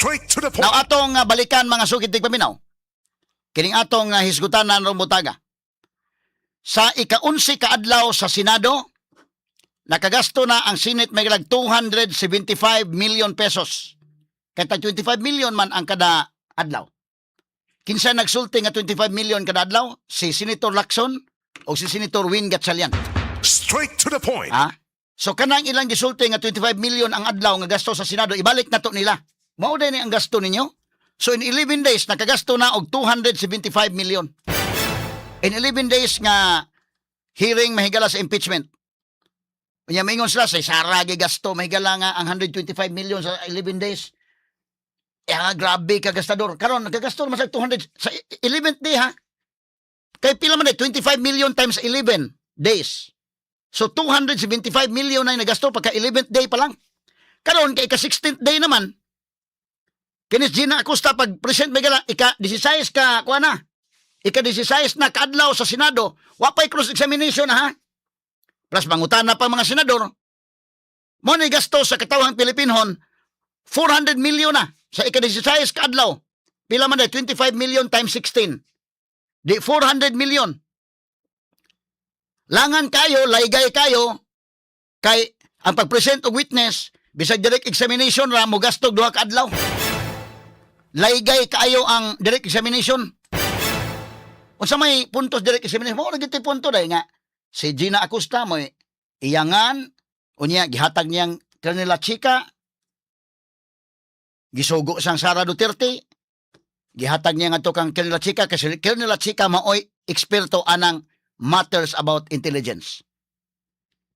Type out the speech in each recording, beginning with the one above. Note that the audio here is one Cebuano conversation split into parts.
Straight to the point. Now atong balikan, mga sugid tigpaminaw. Kining atong hisgutanan rong butaga. Sa ika-11 ka adlaw sa Senado, nakagasto na ang Senate may 275 million pesos. Kay tag 25 million man ang kada adlaw. Kinsa nagsulti nga 25 million kada adlaw? Si Senator Lacson o si Senator Win Gatchalian. Straight to the point. Ha? So kanang ilang gisulti nga 25 million ang adlaw nga gasto sa Senado, ibalik na to nila. Mao ni ang gasto ninyo. So in 11 days nakagasto na og 275 million. In 11 days nga hearing, mahigala, sa impeachment. Unya maingon sila sa Sara gasto, mahigala, nga ang 125 million sa 11 days. Eh, grabe ka gastador. Karon nagagasto naman sa 200 sa 11th day, ha. Kay pila man eh, 25 million times 11 days. So 275 million na yung nagasto pagka 11th day pa lang. Karon kay ika 16th day naman, kinis Gina Acosta pag present may gala ika 16 ka kuha na. Ika 16 na kaadlaw sa Senado, wa pay cross examination na, ha. Plus mangutana pa mga senador. Mo ni gasto sa katawhang Pilipinhon 400 million na sa ika 16 kaadlaw. Pila man day 25 million times 16? Di 400 million. Langan kayo, laygay kayo, kay ang pag-present og witness, bisag direct examination ra, mo gastog 2 ka adlaw. Laygay kaayo ang direct examination. Unsa may puntos direct examination? Mao ra gyud punto dai nga si Gina Acosta mo iyangan, unya gihatag niyang Colonel Chica, gisugo sang Sara Duterte, gihatag niya ngadto kang Colonel Chica kasi Colonel Chica maoy eksperto anang matters about intelligence.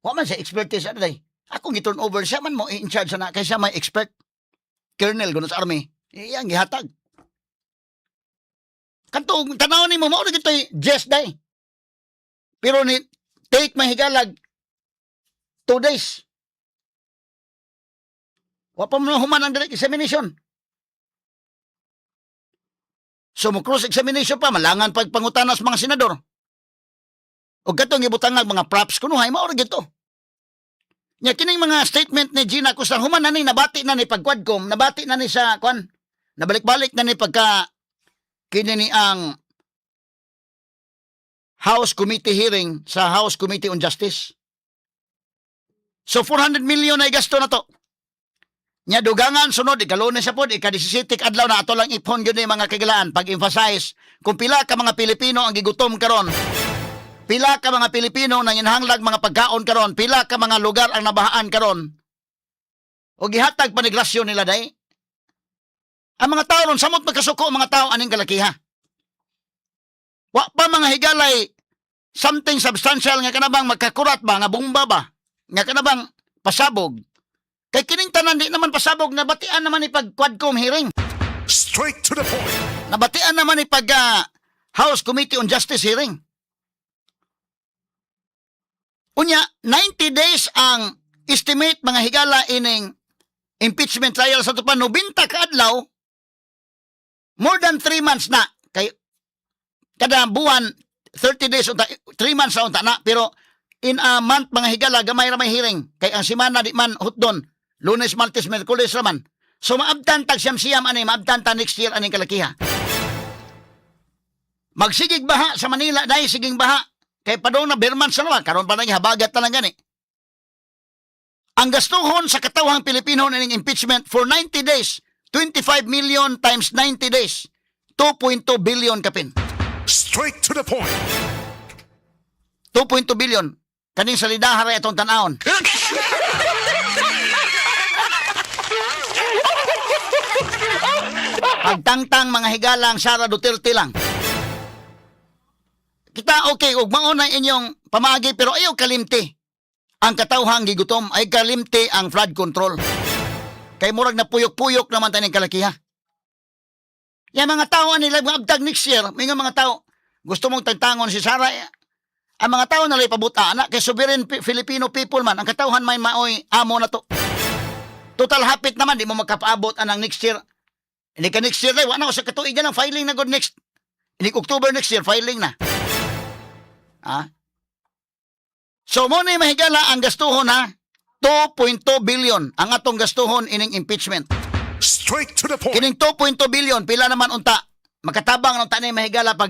Wa man siya expertise ana day. Akong gi-turn over, siya man mo in charge na kay siya may expert. Colonel gud sa army. Iyang gihatag. Kanto tanaw nimo, mao ra gyud toy yes day. Pero ni take mahigalag 2 days. Wa pa mo human ang direct examination. So mo cross examination pa, malangan pagpangutana sa mga senador. O katong gibutangag mga props kunuhay, mao ra gyud to. Nya kining mga statement ni Gina Acosta, human na ni, nabati na ni pag-quadcom, nabati na ni sa kwan, nabalik-balik na ni pagka kini ni ang House Committee hearing sa House Committee on Justice. So 400 million na gasto na to. Nya dugangan sunod ika-Lunes sa pod, ika-17 adlaw na, ato lang ipon gyud ni, mga kagilaan, pag-emphasize kung pila ka mga Pilipino ang gigutom karon. Pila ka mga Pilipino nang inhanglag mga pagkaon karon, pila ka mga lugar ang nabahaan karon. O gihatag pa ni nila day. Ang mga tao ron samot magkasuko ang mga tao aning kalakiha. Wa pa, mga higalay, something substantial nga kanabang magkakurat ba nga bomba ba nga kanabang pasabog. Kay kining tanan di naman pasabog, nabatian naman ni pag Quadcom hearing. Straight to the point. Nabatian naman ni pag House Committee on Justice hearing. Unya, 90 days ang estimate, mga higala, ining impeachment trial sa tupan, 90 ka adlaw, more than 3 months na kay kada buwan 30 days unta, 3 months na unta na. Pero in a month, mga higala, gamay ra may hearing kay ang semana di man hutdon, Lunes, Martes, Miyerkules ra man. So maabtan tag siyam-siyam ani, maabtan ta next year aning kalakiha. Magsigig baha sa Manila dahil siging baha kay padung na ber months na naman karon pa nang habagat na lang gani. Ang gastuhon sa katawhang Pilipino ning impeachment for 90 days, 25 million times 90 days, 2.2 billion kapin. Straight to the point. 2.2 billion. Kaning salidaha ra itong tan-awon. Pagtangtang, mga higalang, Sara Duterte lang. Kita okay ug mao na inyong pamagi, pero ayaw kalimti ang katawhang gigutom, ay kalimti ang flood control. Kay murag na puyok-puyok naman taning kalakiha. Ya mga tao nila mga abtag next year, may nga mga tao gusto mong tagtangon si Sara, eh, ang mga tao nalay pabuta ana kay sovereign Filipino people man ang katawhan, may maoy amo na to. Total hapit naman di mo magkapaabot anang next year. Hindi ka next year, wa na sa katuig ang filing na good next. Hindi October next year filing na. Ha? So mo ni mahigala ang gastuhon, ha, 2.2 billion ang atong gastuhon ining impeachment. Straight to the point. Kining 2.2 billion, pila naman unta makatabang unta ni, mahigala, pag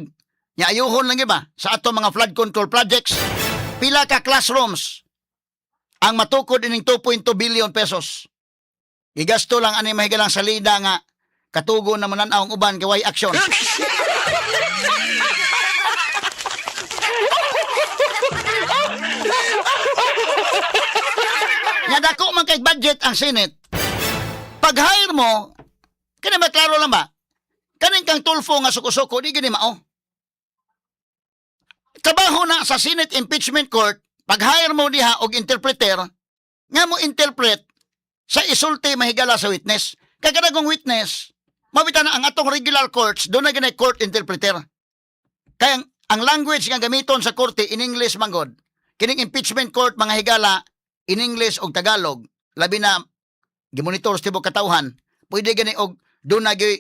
niayuhon lang iba sa ato mga flood control projects? Pila ka classrooms ang matukod ining ₱2.2 billion? Gigasto lang ani, mahigalang salida nga katugo na manan-aw ang uban kay way action. Nga dako man kay budget ang Senate. Pag hire mo, kani maklaro lang ba? Kaning kang Tulfo nga suko-suko, di gini mao. Trabaho na sa Senate Impeachment Court, pag hire mo diha og interpreter, nga mo interpret sa isulti, mahigala, sa witness. Kay kanagong witness, mabita na ang atong regular courts, doon na ganay court interpreter. Kaya ang language nga gamiton sa korte in English manggod. Kining impeachment court, mga higala, in English og Tagalog, labi na gimonitor sa tibok katawhan, pwede gani og doon na gyud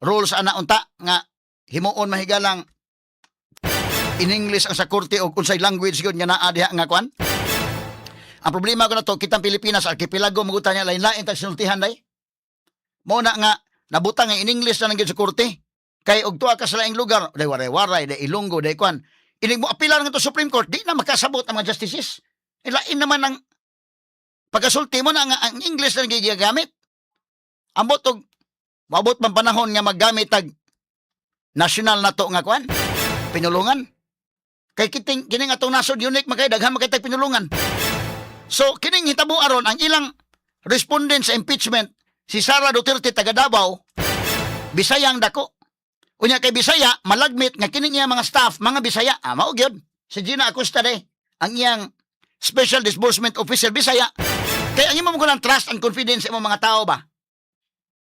rules ana unta nga himuon, mahigalang, in English ang sa korte og unsay language gyud nga naa diha nga kwan. Ang problema ko na to, kitang Pilipinas, arkipelago magutan niya, lain-lain tag sinultihan day. Mao na nga nabutang nga in English na lang gyud sa korte. Kay og tuwa ka sa laing lugar, day waray-waray, day Ilonggo, day kwan. Inig mo apilar nga to Supreme Court, di na makasabot ang mga justices. Ilain naman ang pagkasulti mo na nga ang English na gigamit. Ambot og maabot man panahon nga maggamit tag national na to nga kwan, pinulungan. Kay kiting kining atong nasod unique man kay daghan man kay tag pinulungan. So kining hitabo aron, ang ilang respondent sa impeachment si Sara Duterte, taga Davao, Bisayang dako. Unya kay Bisaya, malagmit nga kining iya mga staff mga Bisaya. Ah, mao gyud. Si Gina Acosta de, ang iyang special disbursement officer, Bisaya. Kay ang imo mo ng trust and confidence sa imong mga tao ba?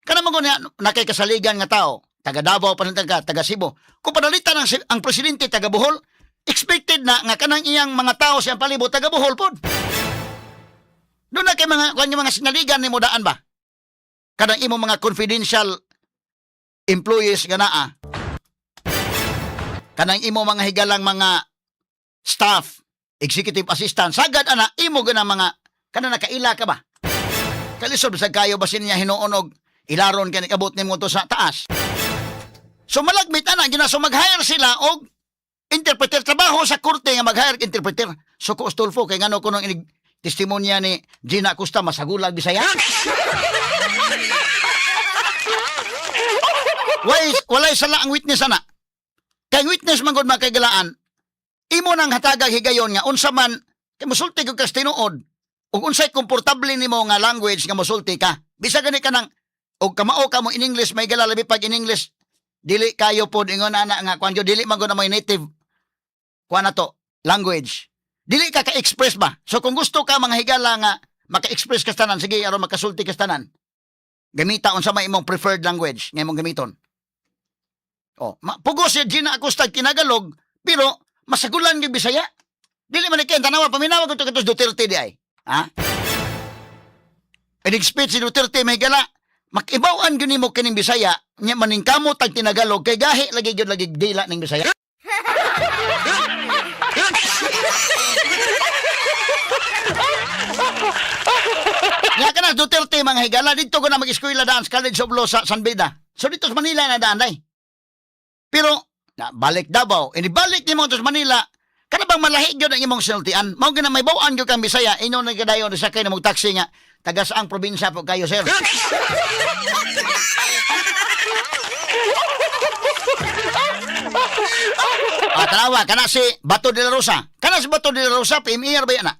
Kana mo na nakay kasaligan nga tao, taga Davao pa taga taga Cebu. Kung padalitan ang presidente taga Bohol, expected na nga kanang iyang mga tao sa iyang palibot taga Bohol pod. Doon na kay mga kuan mga sinaligan nimo daan ba? Kanang imong mga confidential employees nga naa. Kanang imo mga higalang mga staff, executive assistant, sagad ana imo gana mga kana nakaila ka ba? Kalisod sa kayo basin niya hinuon og ilaron kay nikabot nimo to sa taas. So malagmit ana gina, so mag-hire sila og interpreter. Trabaho sa korte nga mag-hire og interpreter. So ko Tulfo kay ngano kuno inig testimonya ni Gina Acosta masagulag Bisaya. Way, walay sala ang witness ana. Kay ang witness man gud, makaigalaan, imo nang hatagag higayon nga unsa man kay musulti kog kas tinuod ug unsay komportable nimo nga language nga musulti ka. Bisa gani ka nang og kamao ka mo in English, may gala, labi pag in English dili kayo pod ingon ana nga kuan gyud, dili man gud na may native kuan na to language. Dili ka ka-express ba? So kung gusto ka, mga higala, nga maka-express ka sa tanan, sige, aron makasulti ka sa tanan. Gamita unsa may imong preferred language nga imong gamiton. Oh, pugos si Gina Acosta tinagalog, pero masagulan gyud Bisaya. Dili man ni kay tanawa, paminawa ko to katos Duterte di ay. Ha? Inig speech si Duterte, may gala, makibaw-an gyud nimo kining Bisaya, nya maningkamot ang tinagalog kay gahi lagi gyud lagi dila ning Bisaya. Nga ka na Duterte, mga higala, dito ko na mag-eskwela daan sa College of Law sa San Beda. So dito sa Manila na daan day. Pero na balik Davao, inibalik nimo to sa Manila, kana bang malahi gyud ang imong sinultian? Mao gyud na may bawaan gyud kang Bisaya, ino na kadayon sa kay na mong taxi nga taga saang probinsya po kayo, sir? Ah, tanawa, kana si Bato de la Rosa. Kana si Bato de la Rosa, PMER ba yan na?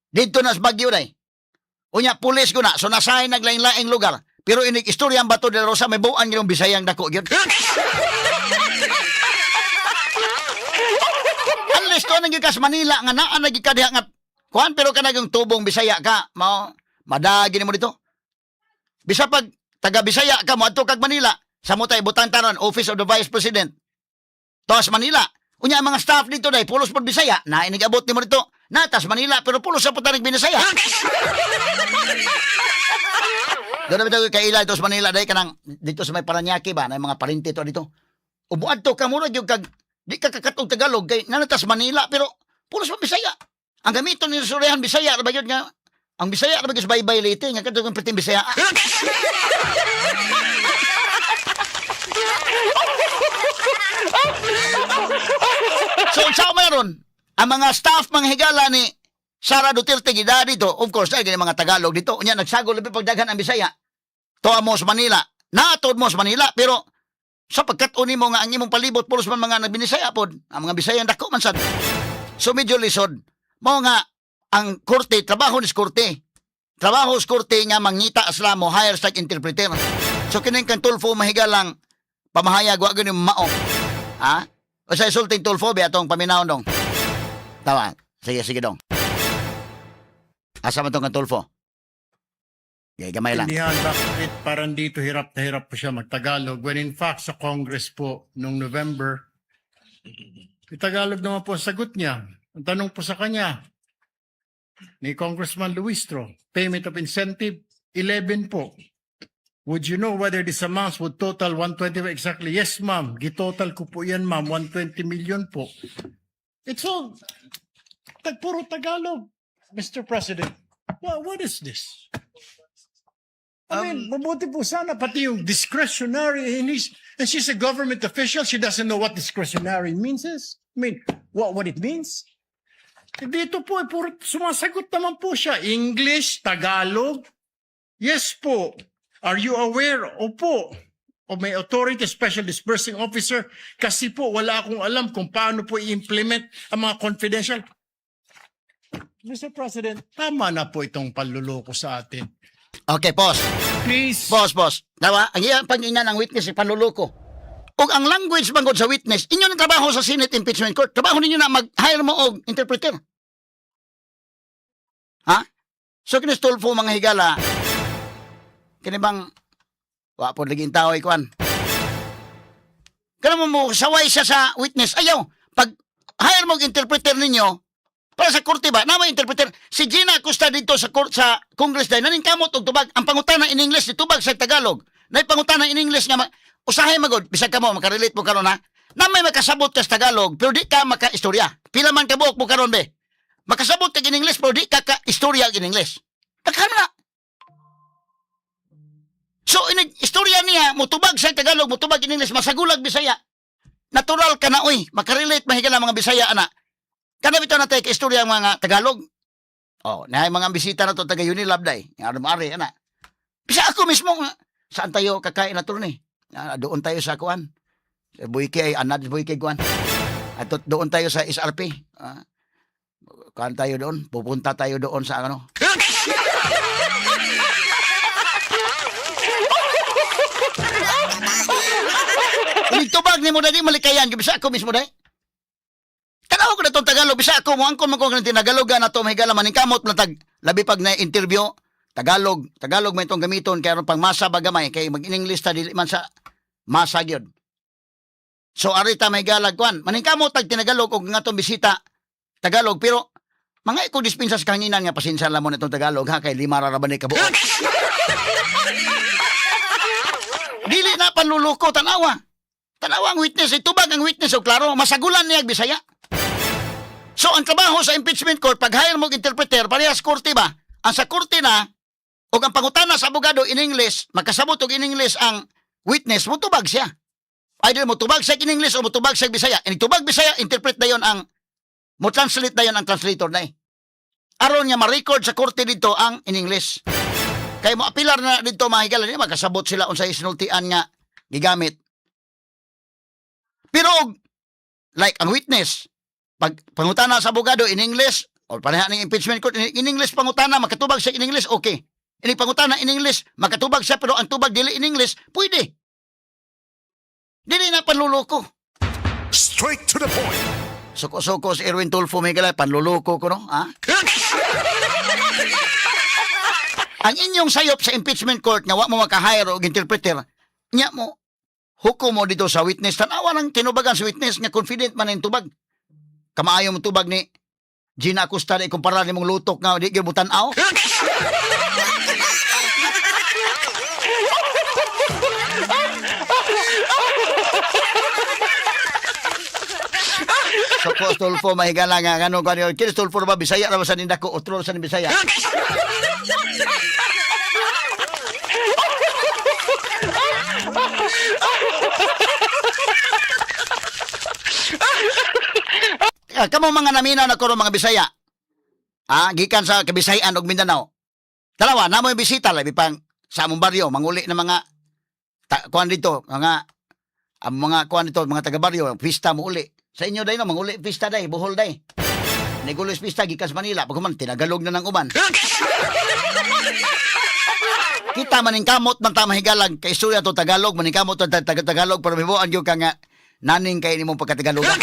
Dito na sa Baguio day. Unya, pulis ko na. So, nasahin naglaing-laing lugar. Pero inig istorya ang Bato de la Rosa, may buwan yung Bisayang dako gyud. Unless to nang ka sa Manila nga naa na gyud ka diha nga kuan, pero kanang tubong Bisaya ka, mao madagi nimo dito. Bisa pag taga Bisaya ka, moadto kag Manila, sa mo tay butang taron Office of the Vice President. Tos Manila. Unya ang mga staff dito day pulos pod Bisaya, na inigabot nimo dito. Natas Manila pero pulos sa putanig Binisaya. Doon na bitaw kaila dito sa Manila day, kanang dito sa may Paranaque ba na mga parinti to dito. Ubuad to ka, murag yung kag di ka kakatog Tagalog kay nanatas Manila pero pulos pa Bisaya. Ang gamiton ni Surehan Bisaya ra ba yun nga Ang Bisaya ra ba sa Baybay Leyte nga kadto kang perting Bisaya. So unsa man ron? Ang mga staff, mga higala ni Sara Duterte gida dito, of course, ay gani mga Tagalog dito. Unya nagsagol labi pagdaghan ang Bisaya. Tuwa mo sa Manila. Naatod mo sa Manila pero sa pagkat-on nimo nga ang imong palibot pulos man mga nagbinisaya pod, ang mga Bisaya dako man sad. So medyo lisod. Mao nga ang korte, trabaho ni korte. Trabaho sa korte nga mangita sila mo hire sa interpreter. So kining kang Tulfo mahigalang pamahayag wa gani mao. Ha? O sa isulting Tulfo be atong paminawon dong. Tawa. Sige, sige dong. Asa man tong kang Tulfo? Okay, gamay lang. Intindihan bakit parang dito hirap na hirap po siya magtagalog when in fact sa Congress po noong November, Tagalog naman po ang sagot niya. Ang tanong po sa kanya ni Congressman Luistro, payment of incentive, 11 po. Would you know whether these amounts would total 120 exactly? Yes, ma'am. Gitotal ko po yan, ma'am. 120 million po. It's all puro Tagalog, Mr. President. What is this? I mean, mabuti po sana pati yung discretionary and she's a government official. She doesn't know what discretionary means is. I mean, what it means. Eh, dito po, eh, puro sumasagot naman po siya. English, Tagalog. Yes po. Are you aware? Opo. Of my authority, special disbursing officer. Kasi po, wala akong alam kung paano po i-implement ang mga confidential. Mr. President, tama na po itong panluloko sa atin. Okay, pause. Please. Boss, boss. Dawa, ang iyang pangina ng witness ay panluloko. Ug ang language bangod sa witness, inyo ng trabaho sa Senate Impeachment Court. Trabaho ninyo na mag-hire mo og interpreter. Ha? So kinis Tulfo mga higala, kini bang wa po lagi tao ay kuan. Kana mo mo saway siya sa witness. Ayaw, pag hire mo og interpreter ninyo, para sa korte ba? Na may interpreter. Si Gina Acosta dito sa court, sa Congress dahil naningkamot og tubag. Ang pangutana in English, di tubag sa Tagalog. Nay pangutana in English nga usahay magod bisag ka mo makarelate mo karon ha. Na may makasabot ka sa Tagalog pero di ka makaistorya. Pila man ka buok mo karon be. Makasabot ka in English pero di ka ka istorya in English. Daghan na. So in istorya niya mutubag sa Tagalog, mutubag in English, masagulag Bisaya. Natural ka na oy, makarelate mahigala mga Bisaya ana. Kana bitaw na tayo istorya ang mga Tagalog. Oh, naay mga bisita na to taga Unilab day. Nga ano maari ana. Bisa ako mismo nga, saan tayo kakain na ni? Ah, doon tayo sa kuan. Sa Buyke ay anad Buyke kuan. At doon tayo sa SRP. Ah, kuan tayo doon, pupunta tayo doon sa ano. Tubag ni mo dali malikayan, bisa ako mismo day. Tanaw ko na itong Tagalog, bisa ako mo angkon man ko ng Tagalog na to mahigala maningkamot na tag labi pag na interview Tagalog, Tagalog man itong gamiton kay aron pang masa ba gamay kay mag-English ta dili man sa masa gyud. So arita may galag kwan, maningkamot tag tinagalog og nga tong bisita Tagalog pero mga iko dispensa sa kahanginan nga pasensya lang mo na itong Tagalog ha kay 5 ra ra ba ni kabuok. Dili na panluloko tanawa. Tanawa ang witness, itubag ang witness og klaro, masagulan niya ang Bisaya. So ang trabaho sa impeachment court pag hire mo og interpreter parehas korte ba? Ang sa korte na og ang pangutana sa abogado in English, makasabot og in English ang witness, mutubag siya. Either mutubag siya in English o mutubag siya Bisaya. And tubag Bisaya, interpret na yon ang mo translate na yon ang translator na eh. Aron nga ma-record sa korte dito ang in English. Kay mo apilar na dito mga higala, di makasabot sila unsay sinultian nga gigamit. Pero og like ang witness, pag pangutana sa abogado in English or pareha ning impeachment court in English pangutana makatubag siya in English, okay. Ini pangutana in English makatubag siya pero ang tubag dili in English, pwede. Dili na panluloko. Straight to the point. Suko-suko si Erwin Tulfo may galay, panluloko ko no, ha? Ang inyong sayop sa impeachment court nga wa mo makahire og interpreter, nya mo hukom mo dito sa witness. Tanawa ng tinubagan sa witness nga confident man ang tubag. Kamaayo mo tubag ni Gina Acosta na ikumpara nimong lutok nga di gyud mo tan-aw. Soko Tulfo mahigala nga ngano kanyo. Kini Tulfo ba Bisaya ra ba sa nindako otro sa ni Bisaya. Kamo mga naminaw na kuro mga Bisaya. Ah, gikan sa Kabisayan ug Mindanao. Dalawa, namo yung bisita labi pang sa among baryo, manguli ng mga kuan dito, mga ang mga kuan dito, mga taga baryo, pista mo uli. Sa inyo day no, manguli pista day, Bohol day. Nigulos pista gikan sa Manila, pag human tinagalog na ng uban. Kita maning kamot man ta mahigalag kay istorya to Tagalog, maning kamot ta Tagalog pero hibuan gyud ka nga naning kay nimong pagkatagalogan.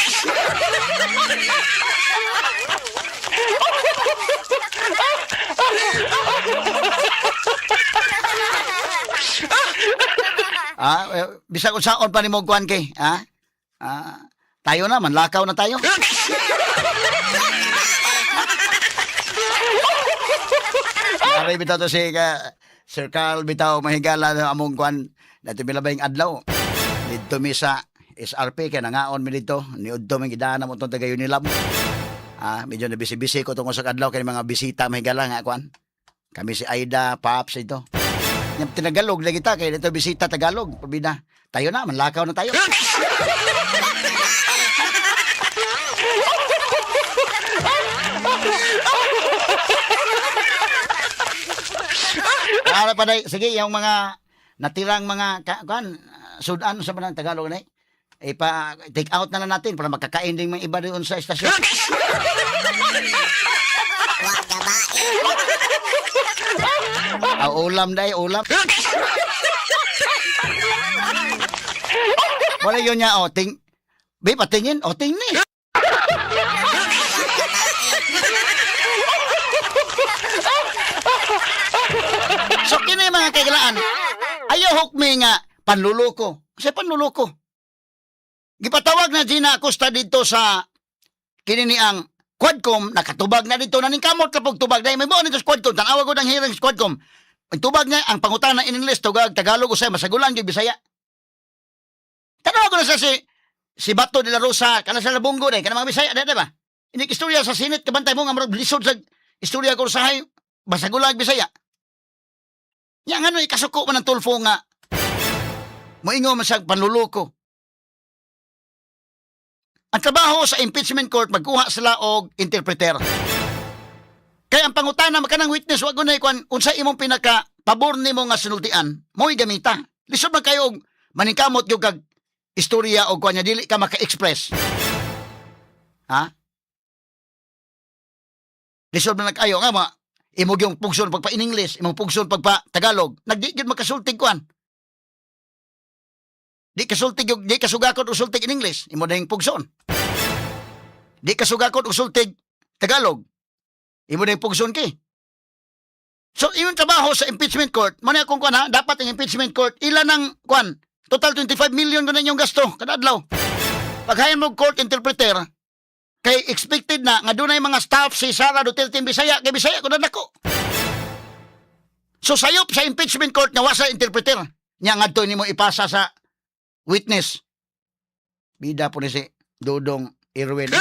Ah, eh, bisag unsaon pa nimo kuan kay, ha? Ah, tayo na manlakaw na tayo. Aray bitaw to si ka, Sir Carl bitaw mahigala na among kuan dati bilabay adlaw. Didto mi sa SRP kay nangaon mi didto, niudto mi gidaan mo tong taga Unilab. Ah, medyo na busy-busy ko tungkol sa adlaw kay mga bisita mahigala nga kuan. Kami si Aida, Paps ito. Yung tinagalog lagi ta kay dito bisita Tagalog, pabida. Tayo na, manlakaw na tayo. Para pa day, sige, yung mga natirang mga kuan sudan sa mga Tagalog na ipa take out na lang natin para makakain din mga iba doon sa istasyon. Ah, ulam day, ulam. Wala yun niya, oh, ting... Be, patingin, oh, ting ni. So, kini mga kailaan, ayaw hukmi nga panluloko. Kasi panluloko. Gipatawag na Gina Acosta dito sa kini ni ang Quadcom, nakatubag na dito, naningkamot ka pag tubag. Dahil may buo nito sa Quadcom, tanawa ko ng hearing sa Quadcom. Ang tubag niya, ang pangutana in English, tugag, Tagalog, usay, masagulan, yung Bisaya. Tanawa ko na sa si Bato de la Rosa, kana sa Labunggo na, kana mga Bisaya, di ba? Ini istorya sa Senate, kabantay mo nga, marag lisod sa istorya ko usahay, masagulan, Bisaya. Ya ngano ikasuko man ang Tulfo nga moingo man sa panluloko. Ang trabaho sa impeachment court magkuha sila og interpreter. Kaya ang pangutana makanang witness wa gunay kwan unsa imong pinaka pabor nimo nga sinultian, mo'y gamita. Lisod man kayo og maningkamot gyud kag istorya og kwan nga dili ka maka-express. Ha? Lisod man kayo nga ma imo gyung pugson pagpa in English, imong pugson pagpa Tagalog, nagdi gyud makasultig kwan. Di kasultig yung, di kasugakot og sultig in English, imo dahing pugson. Di kasugakot og sultig Tagalog, imo dahing pugson kay. So, imong trabaho sa impeachment court, man akong kuan ha, dapat ang impeachment court, ilan ang kuan? Total 25 million ko na inyong gasto kada adlaw. Paghayan mo court interpreter, kay expected na nga dunay mga staff si Sara Duterte in Bisaya, kay Bisaya ko na nako. So sayop sa impeachment court nga wa sa interpreter. Nya ngadto nimo ipasa sa witness. Bida po ni si Dodong Irwin.